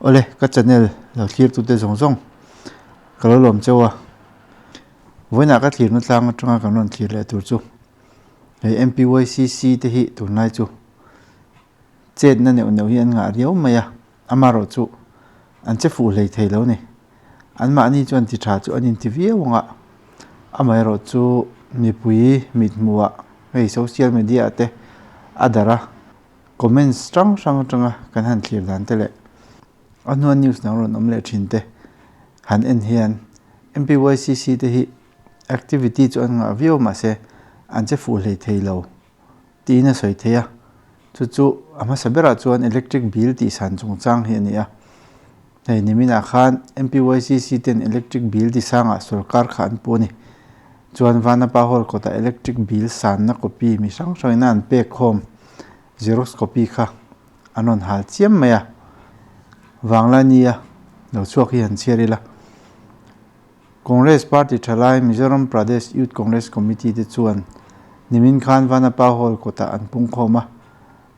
Awle, ka channel lo thlirtute zawng zawng ka lo lawm cheu a, vawiinah ka thlirna tlang atanga kan rawn thlir leh tur chu hei MPYCC te hi tunlai chu chetna neuh neuh hi an ngah riau mai a, amaherawh chu an che fuh hlei thei lo ni. Anmahni chuan ti tha chu an inti viau ang a, amaherawh chu mipui mithmuhah hei social media ah te a darh a, comments hrang hrang atanga kan han thlir dan te leh a hnua news dang rawn awm leh thin te han en hian MPYCC te hi activity chu an ngah viau mahse an che fuh hlei thei lo tiin a sawi thei a, chu chu a hmasa berah chuan electric bill tih san chungchang hi a ni a, hei niminah khan MPYCC ten electric bill ti sangah sorkar kha an pu a ni. Chuan Vanapa Hall kawtah electric bill sanna copy mi hrang hrangin a an pek khawm xerox copy kha an rawn hal chiam mai a, Vanglai nia lo chhuak hi han chhiar ila. Congress Party thalai Mizoram Pradesh Youth Congress Committee te chuan nimin khan Vanapa Hall kawtah an pungkhawm a,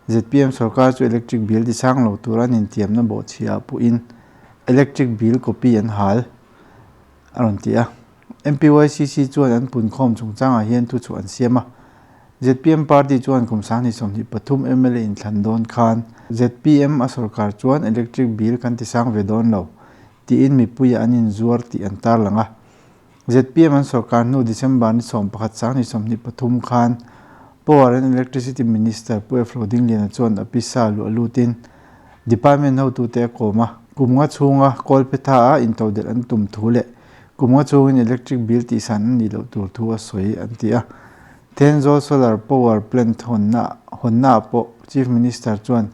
zpm sorkar chu electric bill tisang lo tura an intiamna bawhchhiah puhin electric bill copy an hal a rawn ti a. MPYCC chuan an punkhawm chungchangah hian thuchhuah an siam a, zpm party chuan kum 2023 mla inthlan dawn khan zpm a sorkar chuan electric bill kan tisang ve dawn lo tiin mipuia an inzuar tih an tarlang a. Zpm an sorkar hnu December ni 11 2023 khan Power and Electricity Minister Pu Efro Dingliana chuan a pisa luah lutin Department hotute a kawm a, kum nga chhunga Kawlphetha a intodelh an tum thu leh kum nga chhungin electric bill tihsan an nih loh tur thu a sawi an ti a. Thenzawl Solar Power Plant hawnna hawnnaah pawh Chief Minister chuan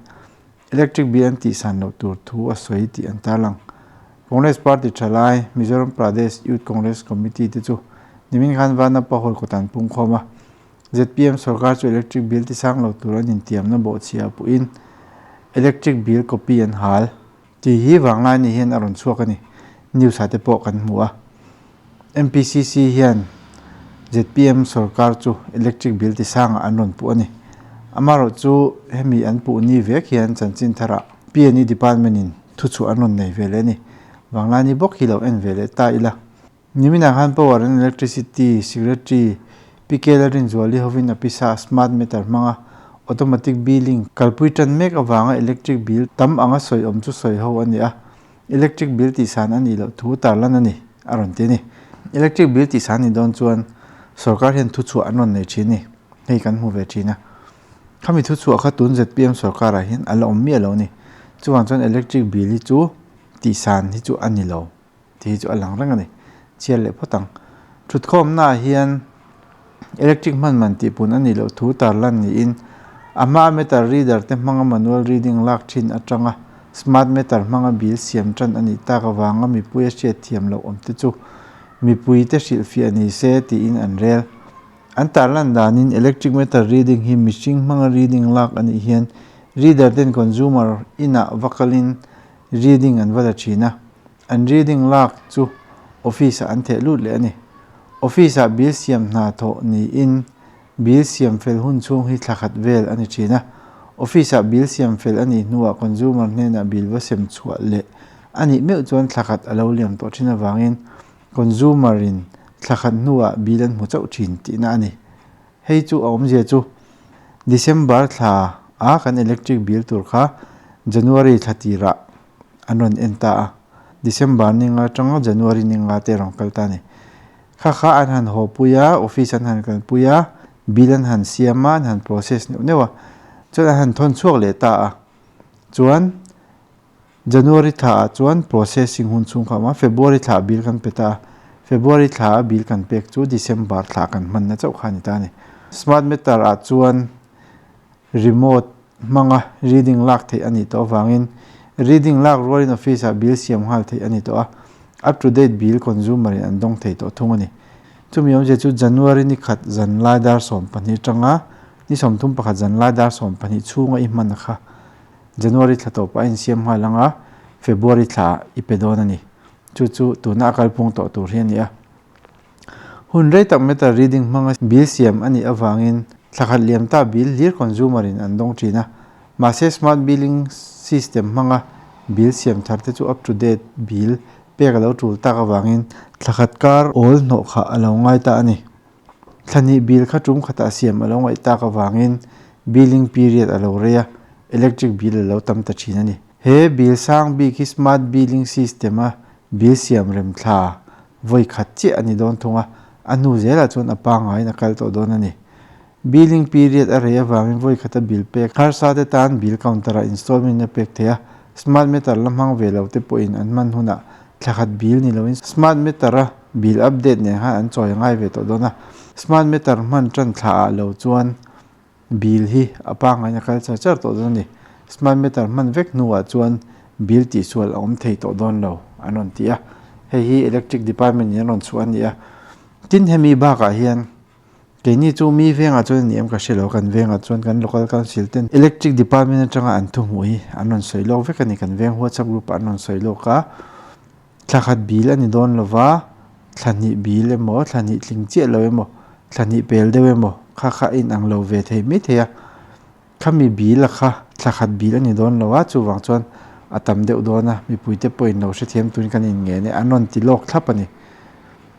Electric bill an tihsan loh tur thu a sawi tih an tarlang. Congress Party thalai Mizoram Pradesh Youth Congress Committee te chu nimin khan Vanapa Hall kawt an pungkhawm a. Zpm sorkar chu electric bill tisang lo tur an intiamna bawhchhiah puhin electric bill copy an hal tih hi vanglai ni hian a rawn chhuak a ni. News ah te pawh kan hmu a. MPCC hian zpm sorkar chu electric bill tisangah an rawn puh a ni. Amaherawh chu hemi an puh ni vek hian chanchin tharah PNE department in thuchhuah an rawn nei ve leh a ni. Vanglai ni bawk hi lo en ve leh ta ila. Niminah khan Power and Electricity Secretary PK Lalrinzuali hovin a pisa smart meter hmanga automatic billing kalpui tan mek avanga electric bill tam anga sawi awm chu sawi ho a ni a. Electric bill tihsan a nih loh thu tarlan a ni, a rawn ti a ni. Electric bill tihsan ni dawn chuan sorkar hian thuchhuah an rawn nei thin a ni, hei kan hmu ve thin a. Khami thuchhuah kha tun zpm sorkarah hian a la awm miah lo a ni. Chuvang chuan electric bill hi chu tihsan hi chu a ni lo tih hi chu a lang reng a ni. Chhiar leh phawt ang. Thutkhawmnaah hian electric hman man tihpun a nih loh thu tarlan niin a hmaa meter reader te hmanga manual reading lak thin atanga smart meter hmanga bill siam tan a nih tak avanga mipui a hriat thiam loh awm te chu mipui te hrilhfiah ni se tiin an rel. An tarlan danin electric meter reading hi mihring hmanga reading lak a nih hian reader ten consumer inah va kalin reading an va la thin a. An reading lak chu office ah an theh lut leh a ni. Office ah bill siam hna thawh niin bill siam fel hun chhung hi thla khat vel a ni thin a. Office ah bill siam fel a nih hnuah consumer hnenah bill va sem chhuah leh a nih meuh chuan thla khat a lo liam tawh thin avangin consumer in thla khat hnuah bill an hmu chauh thin tihna a ni. Hei chu a awmzia chu December thla a kan electric bill tur kha January thla tirah an rawn en ta a, December ni nga atanga January ni nga te a rawn kal ta a ni. Kha kha an han haw pui a, office an han kalpui a, bill an han siam a, an han process neuh neuh a, chuan an han thawn chhuak leh ta a. Chuan January thla ah chuan processing hun chhung kha a awm a, February thla ah bill kan pe ta a, February thla a bill kan pek chu December thla kan hmanna chauh kha a ni ta a ni. Smart meter ah chuan remote hmanga reading lak theih a nih tawh avangin reading lak rualin office ah bill siam nghal theih a ni tawh a, up to date bill consumer in an dawng thei tawh thung a ni. Chumi awmzia chu January ni khat zan lai dar 12 tanga ni 31 zan lai dar 12 chhunga i hman kha January thla tawpah a insiam nghal anga February thla i pe dawn a ni. Chu chu tuna a kalphung tawh tur hi a ni a. Hun rei tak meter reading hmanga bill siam a nih avangin thla khat liam ta bill hlir consumer in an dawng thin a. Mahse smart billing system hmanga Bill siam thar te chu up to date bill pek a lo tul tak avangin thla khat kar awl hnawh kha a lo ngai ta a ni. Thla hnih bill kha tum khatah siam a lo ngaih tak avangin billing period a lo rei a, electric bill a lo tam ta thin a ni. He bill sang bik hi smart billing system a bill siam rem thla vawi khat chiah a ni dawn thung a, a hnu zelah chuan a pangaiin a kal tawh dawn a ni. Billing period a rei avangin vawi khata bill pek harsa te tan bill counter ah installment a pek thei a, smart meter la hmang ve lo te pawhin an hman hunah thla khat bill ni loin smart meter a bill update nen khan an chawi ngai ve tawh dawn a, smart meter hman tan thla ah lo chuan bill hi a pangaiin a kal char char tawh dawn a ni. Smart meter hman vek hnuah chuan bill tihsual a awm thei tawh dawn lo an rawn ti a, hei hi electric department in an rawn chhuah a ni a. Tin hemi bakah hian Keini chu mi vengah chuan a ni em ka hre lo, kan vengah chuan kan local council ten electric department atanga an thu hmuh hi an rawn sawi lawk vek a ni, kan veng whatsapp group ah an rawn sawi lawk a, thla khat bil a ni dawn lo va, thla hnih bil emaw, thla hnih tling chiah lo emaw, thla hnih pel deuh emaw kha kha a inang lo ve thei maithei a. Khami bil a kha thla khat bil a ni dawn lo a, chuvang chuan a tam deuh dawn a, mipuite pawhin lo hrethiam turin kan inngen e, an rawn ti lawk thlap a ni.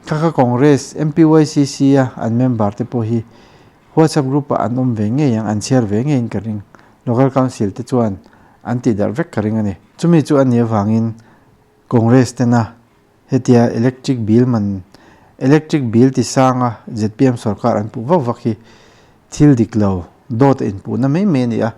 Kha kha Congress, MPYCC a an member te pawh hi WhatsApp group ah an awm ve ngei ang, an chhiar ve ngeiin ka ring. Local Council te chuan an tih darh vek ka ring a ni. Chumi chu a nih avangin Congress tena Hetia electric bill man electric bill ti sanga zpm sorkar an puh vak vak hi thil dik lo dawt a inpuhna mai mai a ni a,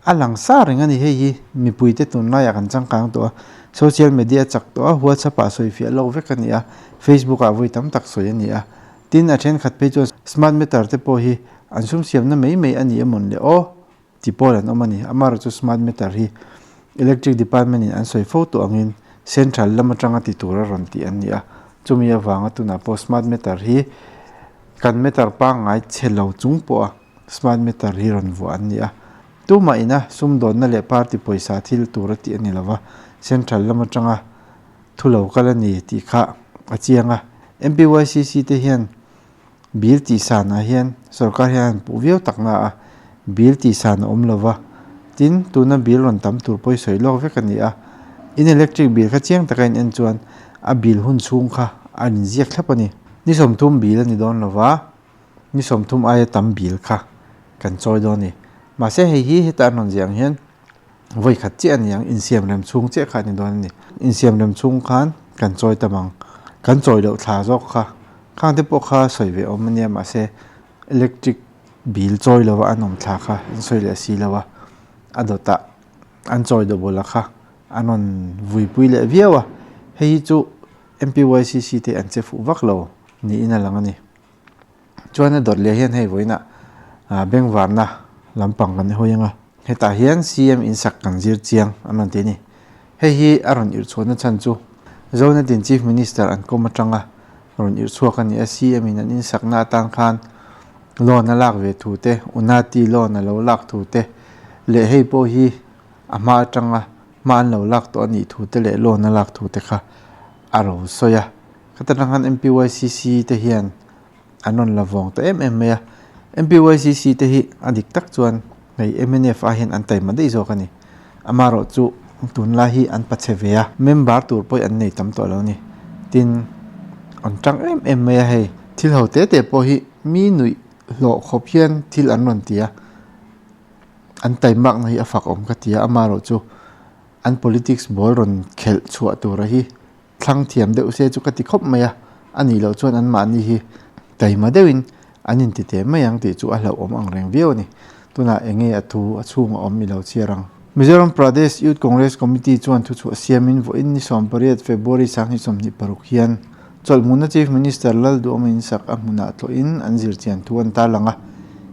a lang sa reng a ni. Hei hi mipuite tunlaiah kan changkang tawh a, social media a chak tawh a, WhatsApp ah sawi fiah lawk vek a ni a, Facebook ah vawi tam tak sawi a ni a. Tin, a thenkhat phei chuan smart meter te pawh hi an sum siamna mai mai a ni emawn le aw. Ti pawl an awm a ni. Amaherawhchu chu smart meter hi electric department in an sawi fo tawh angin central lam atanga ti tur a rawn tih an ni a. Chumi avanga tunah pawh smart meter hi kan meter pangngai chhe lo chung pawha smart meter hi rawn vuah an ni a. Tumah ina sumdawnna leh party pawisa thil tur a tih a ni lova, central lam atanga thu lo kal a ni tih kha a chiang a. MPYCC te hian Bill tihsanah hian sorkar hian a han puh viau tak na a, bill tihsan a awm lo va, tin tuna bill rawn tam tur pawh hi sawi lawk vek a ni a, in electric bill kha chiang taka in en chuan a bill hun chhung kha a inziak thlap a ni. Ni 30 bill a ni dawn lo va, ni 30 aia tam bill kha kan chawi dawn a ni. Mahse hei hi heta an rawn ziah ang hian vawi khat chiah a ni ang, insiam rem chhung chiah kha a ni dawn a ni. Insiam rem chhung khan kan chawi tam ang, kan chawi loh thla zawk kha Khang te pawh kha sawi ve awm ania mahse electric bill chawi lova an awm thla kha an sawi leh si lo a, a dawtah an chawi double a kha an rawn vuipui leh viau a, hei hi chu MPYCC te an che fuh vak lo niin a lang a ni. Chuan a dawt leh hian hei vawiinah bengvarna lampang kan hawi ang a, hetah hian CM insak kan zir chiang an rawn ti a ni. Hei hi a rawn irh chhuahna chhan chu Zonetin Chief Minister an kawm atanga rawn irh chhuak a ni a, CM in an insakna atan khan loan a lak ve thu te, Unati loan a lo lak thu te leh hei pawh hi a hma atanga hma an lo lak tawh a nih thu te leh loan a lak thu te kha a ro sawi a. Khata tang khan MPYCC te hian an rawn la vawng ta em em mai a. MPYCC te hi a dik tak chuan hei mnf ah hian an taima daih zawk a ni. Amaherawh chu tunlai hi an pachhe ve a, member tur pawh hi an nei tam tawh lo a ni. Tin, an tang em em mai a hei. Thil ho te te pawh hi mi nuih hlawh khawp hian thil an rawn ti a, an taimakna hi a fak awm ka ti a. Amaherawh chu an politics ball rawn khelh chhuah tura hi Thlang thiam deuh se chu ka ti khawp mai a, a nih loh chuan anmahni hi taima deuhin an inti teh mai ang tih chu a hlauhawm ang reng viau a ni. Tunah eng nge a thu a chhung a awm i lo chhiar ang. Mizoram Pradesh Youth Congress Committee chuan thuchhuah siamin vawiin ni 18 February 2026 hian chawlhhmuna Chief Minister Lalduhawma insak a hmunah tlawhin an zirchian thu an tarlang a.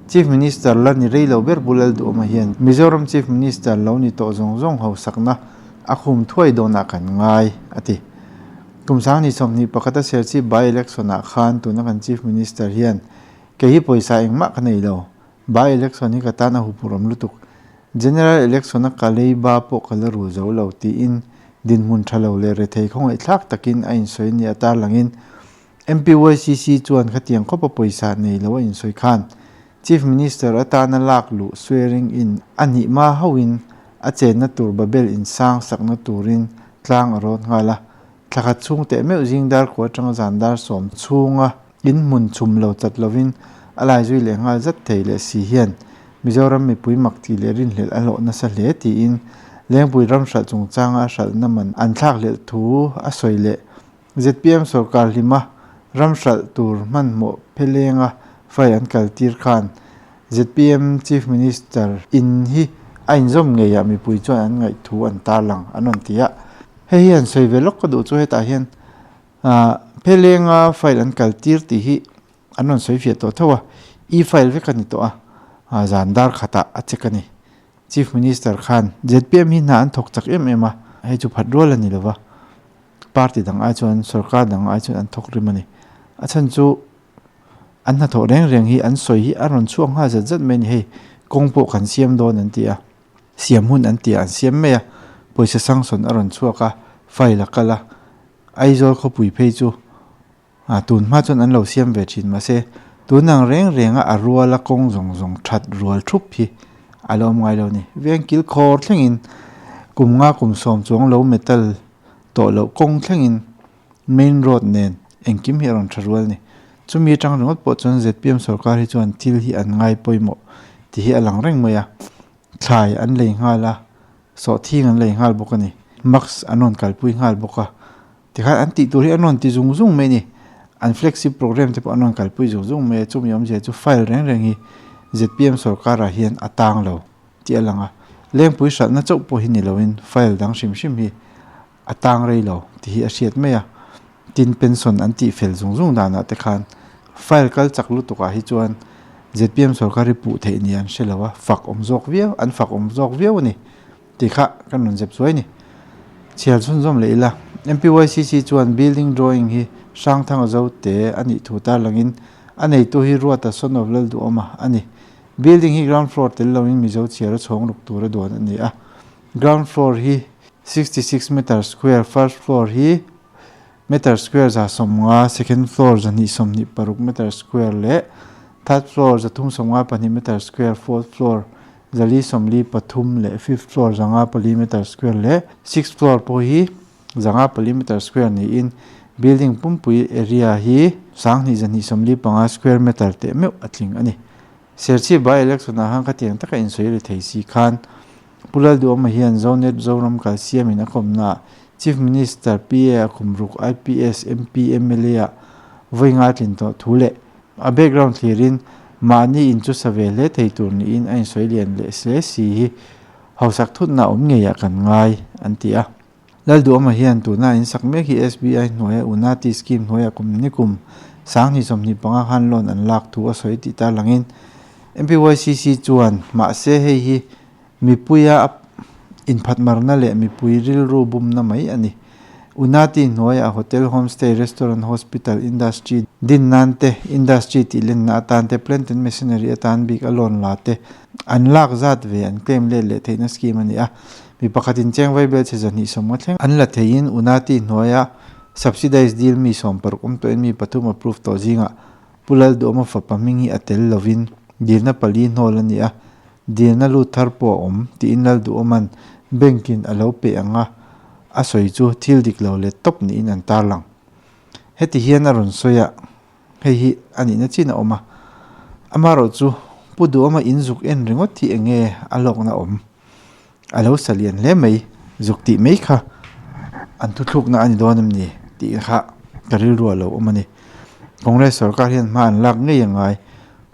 Chief Minister la ni rei lo ber Pu Lalduhawma hian Mizoram Chief Minister lo ni tawh zawng zawng hausakna A khum thuai dawnah kan ngai, a ti. Kum 20 21 a Serchhip by-election ah khan tuna kan Chief Minister hian kei hi pawisa engmah ka nei lo, by-election hi ka tan a huphurhawm lutuk, General election a ka leiba pawh ka la rul zo lo tiin dinhmun tha lo leh rethei khawngaihthlak takin a insawi nia tarlangin MPYCC chuan khatiang khawpa pawisa nei lo a insawi khan Chief Minister atana lak luh swearing in a nih hma hauhin A chenna tur Babel in sang sakna turin tlang a rawt nghal a. Thla khat chhung teh meuh zing dar kua atanga zan dar sawm chhunga in hmun chhum lo chat lovin a lai zui leh nghal zat thei leh si hian Mizoram mipui mak tih leh rinhlelh a hlawh nasa hle tiin Lengpui ram hralh chungchanga a hralhna man an thlakhlelh thu a sawi leh zpm sorkar hlima ram hralh tur hmanhmawh phelenga file an kaltir khan zpm Chief Minister in hi a inzawm ngeiah mipui chuan an ngaih thu an tarlang an rawn ti a. Hei hi han sawi ve lawk ka duh chu hetah hian phelenga file an kaltir tih hi an rawn sawi fiah tawh tho a, e-file vek a ni tawh a, zan dar khatah a check a ni. Chief Minister khan zpm hi hna an thawk chak em em a, hei chu phat rual a ni lova, party dang ai chuan sorkar dang ai chuan an thawk rim a ni. A chhan chu an hnathawh reng reng hi an sawi hi a rawn chhuak nghal zat zat mai a ni, hei kawng pawh kan siam dawn an ti a, siam hun an ti a an siam mai a, pawisa sanction a rawn chhuak a, file a kal a, Aizawl khawpui phei chu A tun hma chuan an lo siam ve thin mahse tun ang reng renga a ruala kawng zawng zawng that rual thup hi a lo awm ngai lo a ni. Veng kil khawr thlengin kum nga kum sawm chuang lo metal tawh loh kawng thlengin main road nen engkim hi a rawn tha rual a ni. Chumi atang ringawt pawh chuan zpm sorkar hi chuan thil hi an ngai pawimawh tih hi a lang reng mai a, thlai an lei nghal a, sawhthing an lei nghal bawk a ni. Mask an rawn kalpui nghal bawk a. Tikhan an tih tur hi an rawn ti zung zung mai a ni. An flagship programme te pawh an rawn kalpui zung zung mai a, chumi awmzia chu file reng reng hi zpm sorkarah hian a tang lo tih a lang a. Lengpui hralhna chauh pawh hi ni loin file dang hrim hrim hi a tang rei lo tih hi a hriat mai a. Tin pension an tih fel zung zung danah te khan file kal chak lutukah hi chuan zpm sorkar hi puh theih ni an hre lo a, fak awm zawk viau an fak awm zawk viau a ni. Tih kha kan rawn zep zuai ni. Chhiar chhunzawm leh ila, MPYCC chuan building drawing hi Hrangthanga Zote a nih thu tarlangin a neitu hi Ruata son of Lalduhawma a ni. Building hi ground floor tel loin Mizo chhiar a chhawng ruk tura duan a ni a. Ground floor hi 66 meter square, first floor hi meter square 150, second floor 226 meter square leh third floor 374 meter square, fourth floor 443 leh fifth floor 504 meter square leh sixth floor pawh hi 504 meter square niin building pumpui area hi 2225 square meter teh meuh a tling a ni. Serchhip by election ah khan khatiang taka insawi ri thei si khan Pu Lalduhawma hian Zonet Zoram kalsiamin a kawmnaah Chief Minister PA a kum ruk IPS MP mla ah vawi ngai tlin tawh thu leh a background thlirin mahni in chu sa ve hle thei tur niin a insawi lian leh hle si hi hausak thutna awm ngeiah kan ngai an ti a. Lalduhawma hian tuna in sak mek hi SBI hnuaia Unati scheme hnuaiah kum ni kum 2025 khan loan an lak thu a sawi tih tarlangin MPYCC chuan mahse hei hi Mipuia inphatmarna leh mipui rilru bumna mai a ni. Unati hnuaiah hotel, homestay, restaurant, hospital, industry din nan te, industry tih lenna atan te, plant and machinery atan bik a loan la te an lak zat ve an claim let leh theihna scheme a ni a. Mi pakhatin cheng vaibel chhe 250 thleng an la theiin Unati hnuaia subsidized deal mi 16 awm tawhin mi pathum approve tawh zingah Pu Lalduhawma fapa hming hi a tel lovin dilna pali hnawl a ni a. Dilna lut thar pawh a awm, tiin Lalduhawma'n bank-in a lo pe ang a, a sawi chu thil dik lo let tawp niin an tarlang. Heti hian a rawn sawi a, hei hi a nihna chin a awm a, amaherawh chu Pu Duhawma in zuk en ringawt hi eng nge a hlawkna awm? A lo sa lian hle mai, zuk tih mai kha an thuthlukna a ni dawn em ni tih kha ka rilru a lo awm a ni. Congress sorkar hian hma an lak ngei a ngai,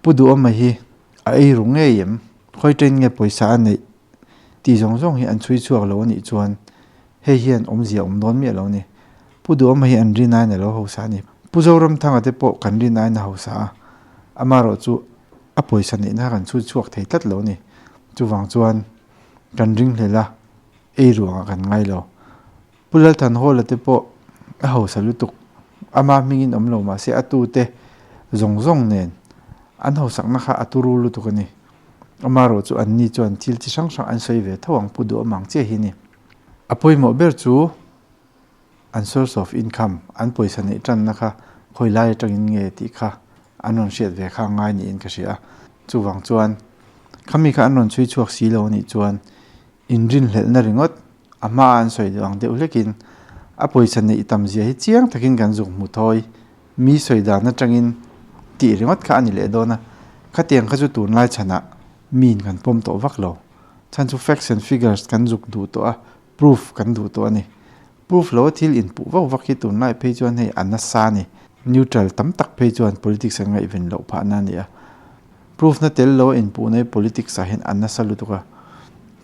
Pu Duhawma hi A ei ru ngei em? Khawi ṭen nge pawisa a neih tih zawng zawng hi an chhui chhuak lo a nih chuan hei hian awmzia awm dawn miah lo a ni. Pu Duhawma hi an rin aiin a lo hausa a ni. Pu Zoramthanga te pawh kan rin aiin a hausa a, amaherawh chu a pawisa neihna kha kan chhui chhuak thei tlat lo a ni. Chuvang chuan kan ringhlel a, ei ruangah kan ngai lo. Pu Lalthanhawla te pawh a hausa lutuk, ama hmingin awm lo mahse a tute zawng zawng nen an hausakna kha a turu lutuk a ni. Amaherawh chu anni chuan thil chi hrang hrang an sawi ve tho ang Pu Duhawm ang chiah hi ni. A pawimawh ber chu an source of income, an pawisa neih tanna kha khawi lai atangin nge tih kha an rawn hriat ve kha ngai niin ka hria a. Chuvang chuan khami kha an rawn chhui chhuak si lo a nih chuan. Inrinhlelhna ringawt a hmaa an sawi duh ang deuh hlekin a pawisa neih tam zia hi chiang takin kan zuk hmu thawi. Mi sawi dan atangin tih ringawt kha a ni leh dawn a, khatiang kha chu tunlai chhanah miin kan pawm tawh vak lo. Chhan chu facts and figures kan zuk duh tawh a, proof kan duh tawh a ni. Proof lo a thil inpuh vak vak hi tunlai phei chuan hei a nasa a ni. Neutral tam tak phei chuan politics an ngaihven loh phahna a ni a. Proof na tel lo a inpuhna hi politics ah hian a nasa lutuk a.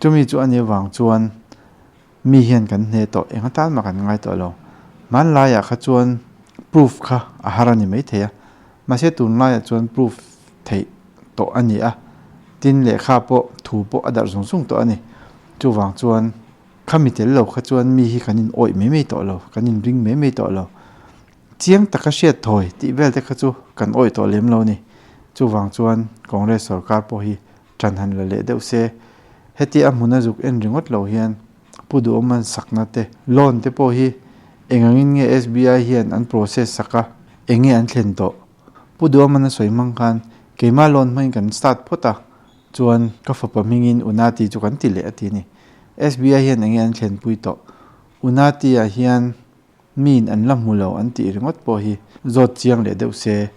Chumi chu a nih avang chuan mi hian kan hne tawh, eng atan mah kan ngai tawh lo. Hmanlaiah kha chuan proof kha a har a ni maithei a, mahse tunlaiah chuan proof theih tawh a ni a, tin lehkha pawh thu pawh a darh zung zung tawh a ni. Chuvang chuan khami tel lo kha chuan mi hi kan in awih mai mai tawh lo, kan in ring mai mai tawh lo. Chiang taka hriat thawi tih vel te kha chu kan awih tawh lem lo a ni. Chuvang chuan Congress sorkar pawh hi ṭan han la leh deuh se. Heti a hmuna zuk en ringawt lo hian Pu Duhawman sakna te, loan te pawh hi eng angin nge SBI hian an process sak a, eng nge an thlen tawh? Pu Duhawman a sawi hmang khan keimah loan hmangin kan start phawt a, chuan ka fapa hmingin Unati chu kan ti leh a ti a ni. SBI hian eng nge an thlenpui tawh? Unati-ah hian miin an la hmu lo an tih ringawt pawh hi zawt chiang leh deuh se.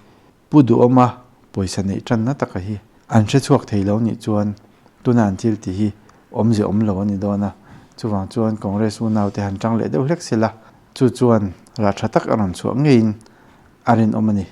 Pu Duhawma pawisa neih tanna taka hi an hre chhuak thei lo nih chuan tuna an thil tih hi awmze awm lo a ni dawn a, chuvang chuan Congress unaute han tang leh deuh hlek sela, chu chuan rah tha tak a rawn chhuah ngeiin a rinawm a ni.